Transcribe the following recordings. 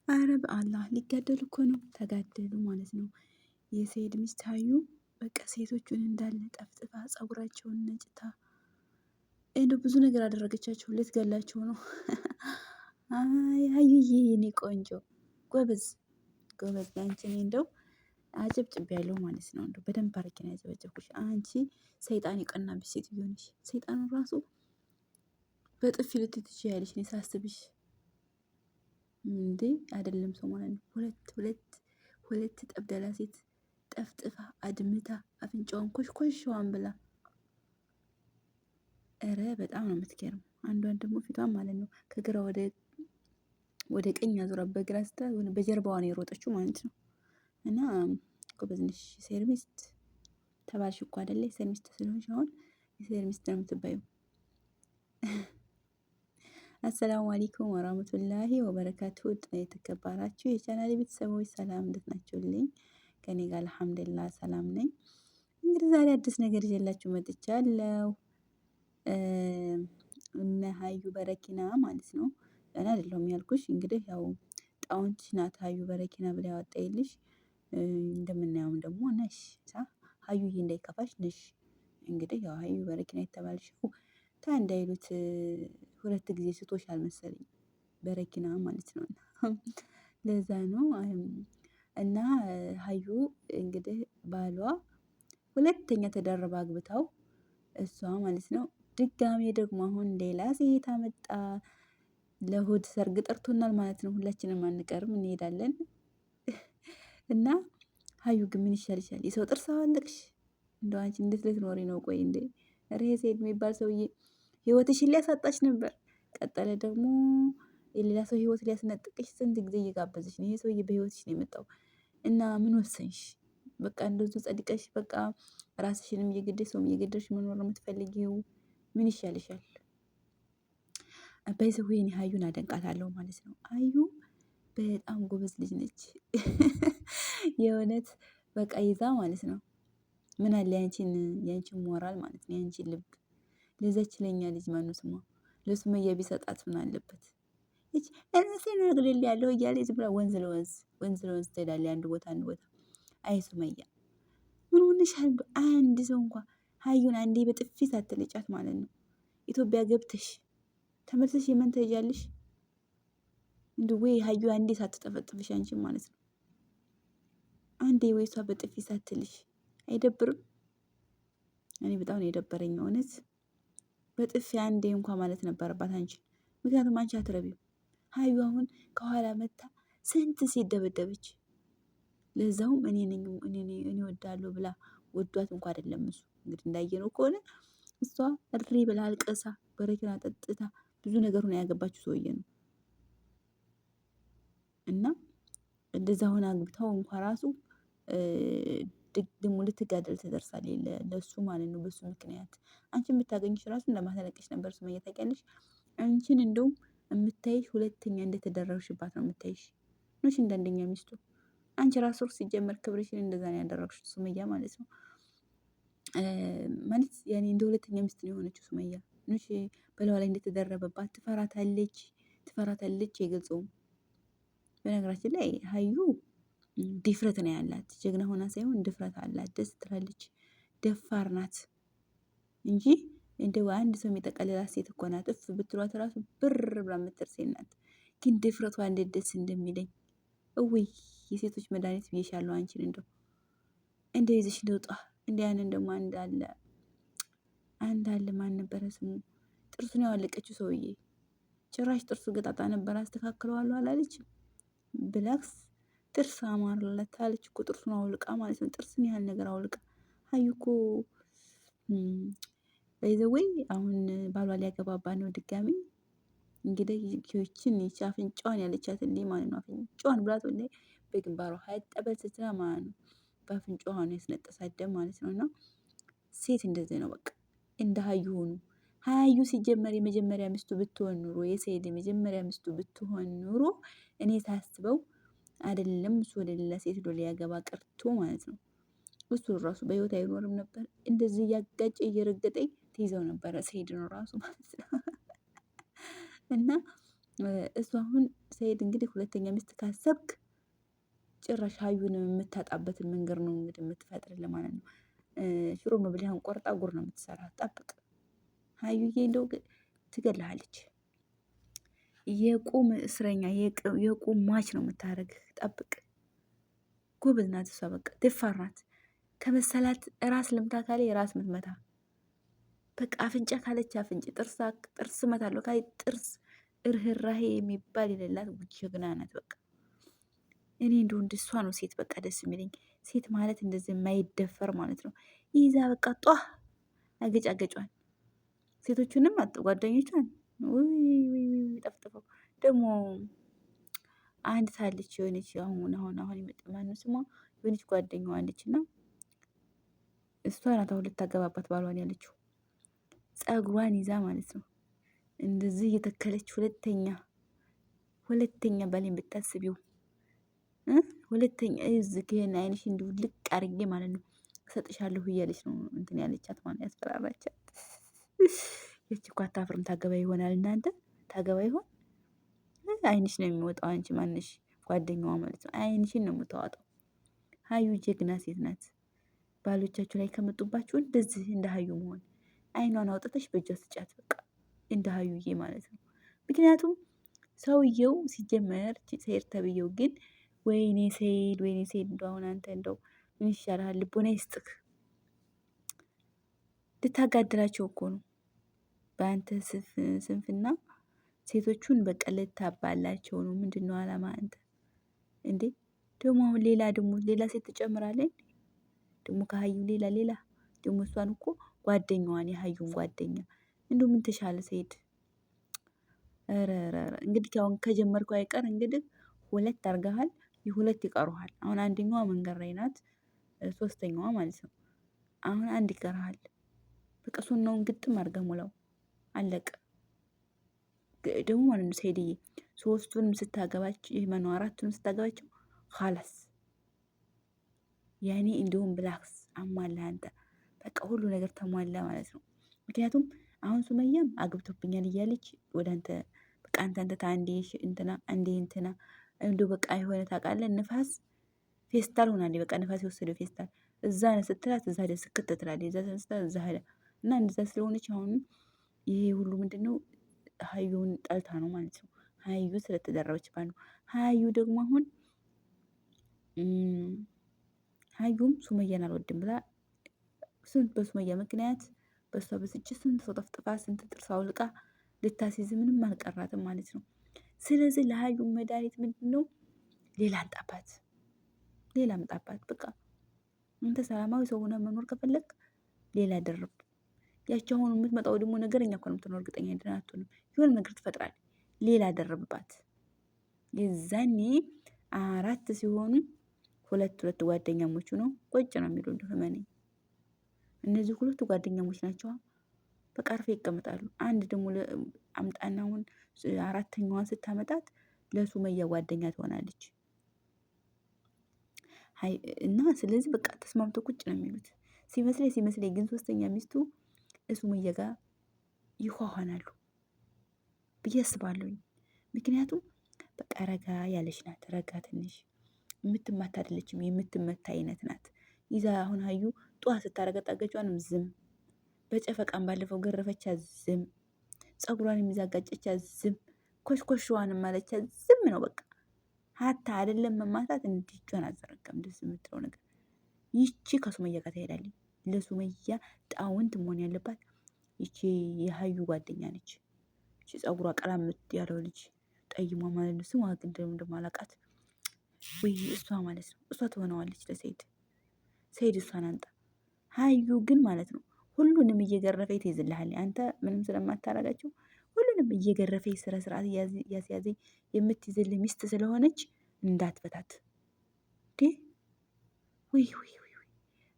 አረ በአላህ ሊጋደሉ እኮ ነው። ተጋደሉ ማለት ነው። የሰኢድ ሚስት ሀዩ በቃ ሴቶቹን እንዳለ ጠፍጥፋ ጸጉራቸውን ነጭታ እንደው ብዙ ነገር አደረገቻቸው። ልትገላቸው ነው። አይ ሀዩዬ የኔ ቆንጆ ጎበዝ ጎበዝ፣ አንቺ እኔ እንደው አጨብጭቤያለሁ ማለት ነው። እንደው በደንብ አድርጌ ነው ያጨበጨብኩሽ። አንቺ ሰይጣን የቀናብሽ ሴትዮ ነሽ። ሰይጣኑ ራሱ በጥፊ ልትይ ትችያለሽ። እኔ ሳስብሽ እንዴ አይደለም ሰው ማለት ነው። ሁለት ሁለት ሁለት ጠብደላ ሴት ጠፍጥፋ አድምታ አፍንጫዋን ኮሽኮሽዋን ብላ፣ እረ በጣም ነው የምትገርመው። አንዷን ደግሞ ፊቷን ማለት ነው ከግራ ወደ ቀኝ አዙራ በግራ ስታ በጀርባዋ ነው የሮጠችው ማለት ነው። እና ጎበዝ ነሽ፣ ሴርሚስት ተባልሽ እኮ አይደለ? ሴርሚስት ስለሆንሽ አሁን የሴርሚስት ነው የምትባየው። አሰላሙ አለይኩም ወራህመቱላሂ ወበረካቱ። የተከበራችሁ የቻናሌ ቤተሰቦች ሰላም፣ እንዴት ናችሁልኝ? ከኔ ጋር አልሐምዱሊላህ ሰላም ነኝ። እንግዲህ ዛሬ አዲስ ነገር ይዤላችሁ መጥቻለሁ። እነ ሀዩ በረኪና ማለት ነው። እኔ አይደለሁም ያልኩሽ፣ እንግዲህ ያው ጣውንት ናት ሀዩ በረኪና ብላ ያወጣይልሽ። እንደምናየውም ደግሞ ነሽ ሀዩዬ፣ እንዳይከፋሽ ነሽ። እንግዲህ ያው ሀዩ በረኪና የተባልሽው ታ እንዳይሉት ሁለት ጊዜ ስቶሻል መሰለኝ በረኪና ማለት ነው። ለዛ ነው። እና ሀዩ እንግዲህ ባሏ ሁለተኛ ተደርባ አግብታው እሷ ማለት ነው። ድጋሜ ደግሞ አሁን ሌላ ሴት አመጣ። ለእሁድ ሰርግ ጠርቶናል ማለት ነው። ሁላችንም አንቀርም እንሄዳለን። እና ሀዩ ግን ምን ይሻልሻል? የሰው ጥርስ አዋለቅሽ። እንደው አንቺ እንዴት ልትኖሪ ነው? ቆይ እንዴ ሬ ሴት የሚባል ሰውዬ ህይወትሽን ሊያሳጣሽ ነበር። ቀጠለ ደግሞ የሌላ ሰው ህይወት ሊያስነጥቅሽ ስንት ጊዜ እየጋበዘሽ ነው። ይሄ ሰውዬ በህይወትሽ ነው የመጣው እና ምን ወሰንሽ? በቃ እንደዚሁ ጸድቀሽ በቃ ራስሽንም እየገደልሽ ሰውም እየገደልሽ መኖር ነው የምትፈልጊው? ምን ይሻልሻል? በዚህ ወይኔ ሀዩን አደንቃታለሁ ማለት ነው። አዩ በጣም ጎበዝ ልጅ ነች። የእውነት በቃ ይዛ ማለት ነው። ምን አለ ያንቺን ያንቺን ሞራል ማለት ነው ያንቺን ልብ ለዛች ለኛ ልጅ ማነው ስሟ ለሱመያ ቢሰጣት ምን አለበት? እች ራሴን አግልል ያለው እያለ ዝም ብላ ወንዝ ለወንዝ ወንዝ ለወንዝ ትሄዳለች። አንድ ቦታ አንድ ቦታ። አይ ሱመያ ምን ሆነሻል? አንድ ሰው እንኳ ሀዩን አንዴ በጥፊ ሳትልጫት ማለት ነው። ኢትዮጵያ ገብተሽ ተመልሰሽ የመን ትሄጃለሽ። እንዲህ ወይ ሀዩ አንዴ ሳትጠፈጥፍሽ አንቺን ማለት ነው። አንዴ ወይ እሷ በጥፊ ሳትልሽ አይደብርም? እኔ በጣም ነው የደበረኝ እውነት። በጥፊ አንዴ እንኳ ማለት ነበረባት አንቺን። ምክንያቱም አንቺ አትረቢም። ሀዩ አሁን ከኋላ መታ ስንት ሴት ደበደበች። ለዛውም እኔ ነኝ እኔ እኔ እወዳለሁ ብላ ወዷት እንኳ አይደለም እሱ እንግዲህ እንዳየነው ከሆነ እሷ እሪ ብላ አልቅሳ በረኪና ጠጥታ ብዙ ነገር ሆና ያገባችው ሰውዬ ነው። እና እንደዛ ሆና አግብታው እንኳ ራሱ ደግሞ ልትጋደል ትደርሳለች ለሱ ማለት ነው። በሱ ምክንያት አንቺን የምታገኝሽ ራሱ እንደማትለቅሽ ነበር ሱመያ ታውቂያለሽ። አንቺን እንደውም የምታይሽ ሁለተኛ እንደተደረግሽባት ነው የምታይሽ። ነሽ እንደ አንደኛ ሚስቱ አንቺ ራሱ ሲጀመር ክብርሽን እንደዛ ነው ያደረግሽው ሱመያ ማለት ነው። ማለት ያኔ እንደ ሁለተኛ ሚስት ነው የሆነችው ሱመያ ነሽ። በላዋ ላይ እንደተደረበባት ትፈራታለች፣ ትፈራታለች አይገልጸውም። በነገራችን ላይ ሀዩ ድፍረት ነው ያላት። ጀግና ሆና ሳይሆን ድፍረት አላት። ደስ ትላለች። ደፋር ናት እንጂ እንደው አንድ ሰው የሚጠቀልላት ሴት እኮ ናት። እፍ ብትሏት ራሱ ብር ብላ የምትል ሴት ናት። ግን ድፍረቷ እንዴት ደስ እንደሚለኝ እውይ! የሴቶች መድኃኒት ብዬሻለሁ አንቺን። እንደው እንደ ይዘሽ ልውጣ። እንደ ያንን ደግሞ አንድ አለ አንድ አለ ማን ነበረ ስሙ? ጥርሱን ያወለቀችው ሰውዬ ጭራሽ ጥርሱ ገጣጣ ነበር። አስተካክለዋለሁ አላለችም ብላክስ ጥርስ አማርለት አለች እኮ ጥርሱን አውልቃ ማለት ነው። ጥርስን ያህል ነገር አውልቃ ሀዩ እኮ ባይዘወይ አሁን ባሏ ሊያገባባ ነው ድጋሚ። እንግዲህ ይቺን ይቺ አፍንጫዋን ያለቻት እንዴ ማለት ነው። አፍንጫዋን ብላት ወላሂ በግንባሯ ሀይጠበል ስትላ ማለት ነው። በአፍንጫዋ ነው ያስነጠሳት ደም ማለት ነው። እና ሴት እንደዚህ ነው በቃ እንደ ሀዩ ሆኑ። ሀዩ ሲጀመር የመጀመሪያ ሚስቱ ብትሆን ኑሮ የሰኢድ የመጀመሪያ ሚስቱ ብትሆን ኑሮ እኔ ሳስበው አይደለም እሱ ወደ ሌላ ሴት ሄዶ ሊያገባ ቀርቶ ማለት ነው። እሱ ራሱ በህይወት አይኖርም ነበር። እንደዚህ እያጋጨ እየረገጠኝ ትይዘው ነበረ ሰኢድን ራሱ ማለት ነው። እና እሱ አሁን ሰኢድ እንግዲህ ሁለተኛ ሚስት ካሰብክ ጭራሽ ሀዩን የምታጣበትን መንገድ ነው እንግዲህ የምትፈጥርልህ ማለት ነው። ሽሮ መብልያን ቆርጣ ጉር ነው የምትሰራ። ጠብቅ ሀዩዬ እንደው ትገልሃለች። የቁም እስረኛ የቁም ሟች ነው የምታደርግህ። ጠብቅ። ጎበዝ ናት እሷ። በቃ ደፋር ናት። ከመሰላት ራስ ልምታ ካለ የራስ ምትመታ በቃ አፍንጫ ካለች አፍንጭ፣ ጥርስ እመታለሁ ካለ ጥርስ፣ እርህራሄ የሚባል የሌላት ጀግና ናት። በቃ እኔ እንደው እንደሷ ነው ሴት በቃ ደስ የሚለኝ። ሴት ማለት እንደዚህ የማይደፈር ማለት ነው። ይዛ በቃ ጧ አገጫገጯን ሴቶቹንም አጥ ጓደኞቿን ጠፍጥፈው ደግሞ አንድ ታለች የሆነች አሁን አሁን አሁን የመጣ ማነው ስሟ የሆነች ጓደኛዋ አለች እና እሷ ናት አሁን ልታገባባት ባሏን ያለችው ጸጉሯን ይዛ ማለት ነው። እንደዚህ እየተከለች ሁለተኛ ሁለተኛ ባሌን ብታስቢው ሁለተኛ እዚህ ይሄን አይንሽ እንዲሁ ልቅ አድርጌ ማለት ነው እሰጥሻለሁ እያለች ነው እንትን ያለቻት ማለት ያስፈራራቻት። ይቺ እኮ አታፍርም። ታገባ ይሆናል እናንተ ታገባ ይሆን? አይንሽ ነው የሚወጣው። አንቺ ማንሽ ጓደኛዋ ማለት ነው። አይንሽን ነው የምታወጣው። ሀዩ ጀግና ሴት ናት። ባሎቻችሁ ላይ ከመጡባችሁ እንደዚህ እንደ ሀዩ መሆን አይኗን አውጥተሽ በእጇ ስጫት። በቃ እንደ ሀዩዬ ማለት ነው። ምክንያቱም ሰውየው ሲጀመር ሰይድ ተብዬው ግን ወይኔ ሰይድ ወይኔ ሰይድ እንደው አሁን አንተ እንደው ምን ይሻልሃል? ልቦና ይስጥክ። ልታጋድላቸው እኮ ነው በአንተ ስንፍና ሴቶቹን በቃ ልታባላቸው ነው። ምንድነው አላማ አንተ እንዴ? ደግሞ አሁን ሌላ ደግሞ ሌላ ሴት ትጨምራለህ ደግሞ ከሀዩ ሌላ ሌላ ደግሞ እሷን እኮ ጓደኛዋን የሀዩን ጓደኛ እንዲሁ ምን ተሻለ ሰይድ? ኧረ እንግዲህ አሁን ከጀመርኩ አይቀር እንግዲህ ሁለት አርገሃል፣ ሁለት ይቀሩሃል። አሁን አንደኛዋ መንገድ ላይ ናት፣ ሶስተኛዋ ማለት ነው። አሁን አንድ ይቀርሃል። በቃ ሱናውን ግጥም አርገህ ሙላው። አለቀ። ደግሞ ማለት ነው ሰይድዬ ሶስቱንም ስታገባቸው ይህ ማነው አራቱንም ስታገባቸው ኻላስ ያኔ እንዲሁም ብላክስ አሟላ አንተ በቃ ሁሉ ነገር ተሟላ ማለት ነው። ምክንያቱም አሁን ሱመያም አግብቶብኛል እያለች ወደ አንተ በቃ አንተ አንተ አንዴ እንትና አንዴ እንትና እንዲሁ በቃ የሆነ ታውቃለህ፣ ንፋስ ፌስታል ሆናለች። በቃ ንፋስ የወሰደው ፌስታል እዛ ስትላት እዛ ሄዳ ስክት ትላለች፣ እዛ ስትላት እዛ ሄዳ እና እንደዛ ስለሆነች አሁን ይሄ ሁሉ ምንድነው ሀዩን ጠልታ ነው ማለት ነው። ሀዩ ስለተደረበችባት ነው። ሀዩ ደግሞ አሁን ሀዩም ሱመያን አልወድም ብላ ስንት በሱመያ ምክንያት በእሷ ብስጭት ስንት ሰው ጠፍጥፋ ስንት ጥርስ አውልቃ ልታስይዝ ምንም አልቀራትም ማለት ነው። ስለዚህ ለሀዩ መድኃኒት ምንድን ነው? ሌላ አምጣባት፣ ሌላ አምጣባት። በቃ አንተ ሰላማዊ ሰው ሆነ መኖር ከፈለግ ሌላ ደርብ። ያቺ አሁን የምትመጣው ደግሞ ነገረኛ እኮ ነው የምትሆነው። እርግጠኛ ደህና አትሆንም። የሆነ ነገር ትፈጥራለች። ሌላ ደርብባት። የዛኔ አራት ሲሆኑ ሁለት ሁለት ጓደኛሞቹ ነው ቁጭ ነው የሚሉ እመነኝ። እነዚህ ሁለቱ ጓደኛሞች ናቸው። በቃ አርፈው ይቀመጣሉ። አንድ ደግሞ አምጣና አሁን አራተኛዋን ስታመጣት ለሱመያ ጓደኛ ትሆናለች። እና ስለዚህ በቃ ተስማምቶ ቁጭ ነው የሚሉት። ሲመስለኝ ሲመስለኝ ግን ሶስተኛ ሚስቱ ሱመያ ጋር ይኳኋናሉ ብዬ አስባለሁኝ። ምክንያቱም በቃ ረጋ ያለች ናት። ረጋ ትንሽ የምትማታ አይደለችም፣ የምትመታ አይነት ናት። ይዛ አሁን ሀዩ ጠዋት ስታረገጣ ገጯንም ዝም፣ በጨፈቃም ባለፈው ገረፈቻ ዝም፣ ፀጉሯን የሚዛጋጨቻ ዝም፣ ኮሽኮሽዋንም ማለቻ ዝም ነው በቃ። ሀታ አይደለም መማታት እንዲህ እጇን አዘረጋም። ደስ የምትለው ነገር ይቺ ከሱመያ ጋር ትሄዳለች። ለሱመያ ጣውንት መሆን ያለባት ይቺ የሀዩ ጓደኛ ነች። ይቺ ፀጉሯ ቀላም ያለው ልጅ ጠይሟ ማለት ነው። ስሟ ግን ደግሞ እንደማላውቃት ወይ እሷ ማለት ነው። እሷ ትሆነዋለች ለሰይድ። ሰይድ እሷን አንጣ። ሀዩ ግን ማለት ነው ሁሉንም እየገረፈ ትይዝልሃል። አንተ ምንም ስለማታረጋቸው ሁሉንም እየገረፈ ስነ ስርዓት እያስያዘ የምትይዝልህ ሚስት ስለሆነች እንዳትፈታት። ውይ ውይ ውይ!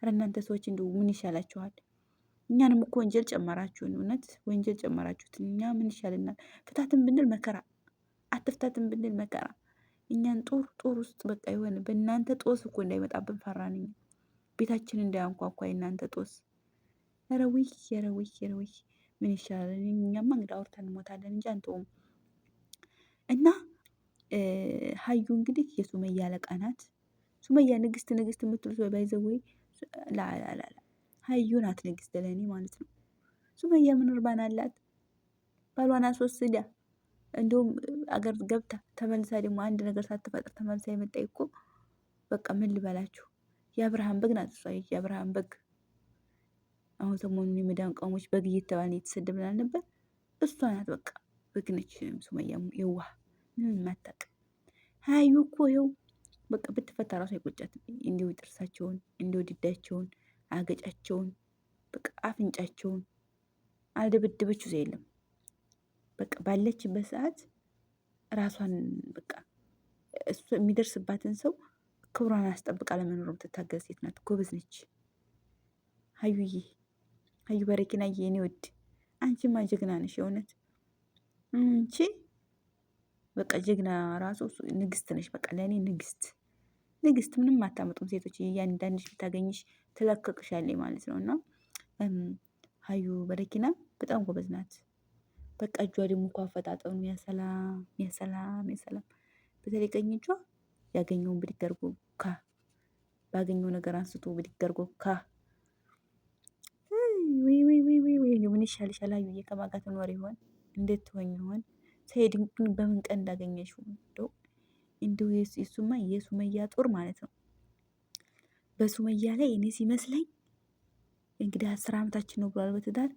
ኧረ እናንተ ሰዎች እንዲሁ ምን ይሻላችኋል? እኛንም እኮ ወንጀል ጨመራችሁን። እውነት ወንጀል ጨመራችሁት። እኛ ምን ይሻለናል? ፍታትን ብንል መከራ፣ አትፍታትን ብንል መከራ። እኛን ጦር ጦር ውስጥ በቃ የሆነ በእናንተ ጦስ እኮ እንዳይመጣብን ፈራን። እኛ ቤታችን እንዳያንኳኳ የእናንተ ጦስ። ኧረ ውይ፣ ኧረ ውይ፣ ኧረ ውይ! ምን ይሻላል? እኛማ እንግዲህ አውርተን እንሞታለን እንጂ አንተውም። እና ሀዩ እንግዲህ የሱመያ አለቃ ናት። ሱመያ ንግስት ንግስት የምትሉት ወይ by the way ላላላ ሀዩ ናት ንግስት ለእኔ ማለት ነው። ሱመያ ምን እርባና አላት? ባሏን አስወስዳ እንዲሁም አገር ገብታ ተመልሳ ደግሞ አንድ ነገር ሳትፈጥር ተመልሳ የመጣ እኮ በቃ ምን ልበላችሁ፣ የአብርሃም በግ ናት እሷ። የአብርሃም በግ አሁን ሰሞኑን የመዳን ቀሞች በግ እየተባልን እየተሰደብን አልነበር? እሷ ናት በቃ በግ ነች ሱመያ፣ የዋህ ምንም የማታውቅ ሀዩ እኮ ይኸው በቃ ብትፈታ ራሱ አይቆጫትም። እንዲሁ ጥርሳቸውን፣ እንዲሁ ድዳቸውን፣ አገጫቸውን፣ በቃ አፍንጫቸውን አልደበደበችው ሰው የለም። በቃ ባለችበት ሰዓት ራሷን በቃ እሱ የሚደርስባትን ሰው ክብሯን አስጠብቃ ለመኖር የምትታገል ሴት ናት። ጎበዝ ነች። ሀዩዬ ሀዩ በረኪናዬ የኔ ውድ አንቺማ ጀግና ነሽ። የእውነት አንቺ በቃ ጀግና ራሱ ንግስት ነሽ። በቃ ለእኔ ንግስት ንግስት ምንም አታመጡም ሴቶች። እያንዳንድሽ ብታገኝሽ ትለቀቅሻለች ማለት ነው። እና ሀዩ በረኪና በጣም ጎበዝ ናት። በቃ እጇ ደግሞ እኮ አፈጣጠኑ ያሰላም ያሰላም ያሰላም። በተለይ ቀኝ እጇ ያገኘውን ብድግ አድርጎ ካ ባገኘው ነገር አንስቶ ብድግ አድርጎ ካ ወይ ወይ ወይ ወይ ወይ ምን ይሻልሻል? ሀዩዬ ከማን ጋር ትኖር ይሆን? እንዴት ትሆኝ ይሆን? ሰኢድን ግን በምን ቀን እንዳገኘሽው እንደው እንደው የሱማ የሱመያ ጦር ማለት ነው። በሱመያ ላይ እኔ ሲመስለኝ እንግዲህ 10 አመታችን ነው ብሏል በትዳር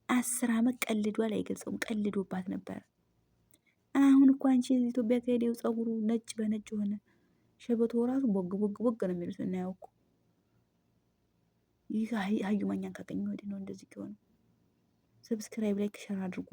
10 አመት ቀልዷል አይገልጸውም። ቀልዶባት ነበር። አሁን እኮ አንቺ ኢትዮጵያ ከሄደው ፀጉሩ ነጭ በነጭ ሆነ። ሸበቶ ራሱ ቦግ ቦግ ቦግ ነው የሚሉት እናየው እኮ ይህ ሀዩ ማኛን ካገኘ ወዲህ ነው እንደዚህ ከሆነ። subscribe like share አድርጉ።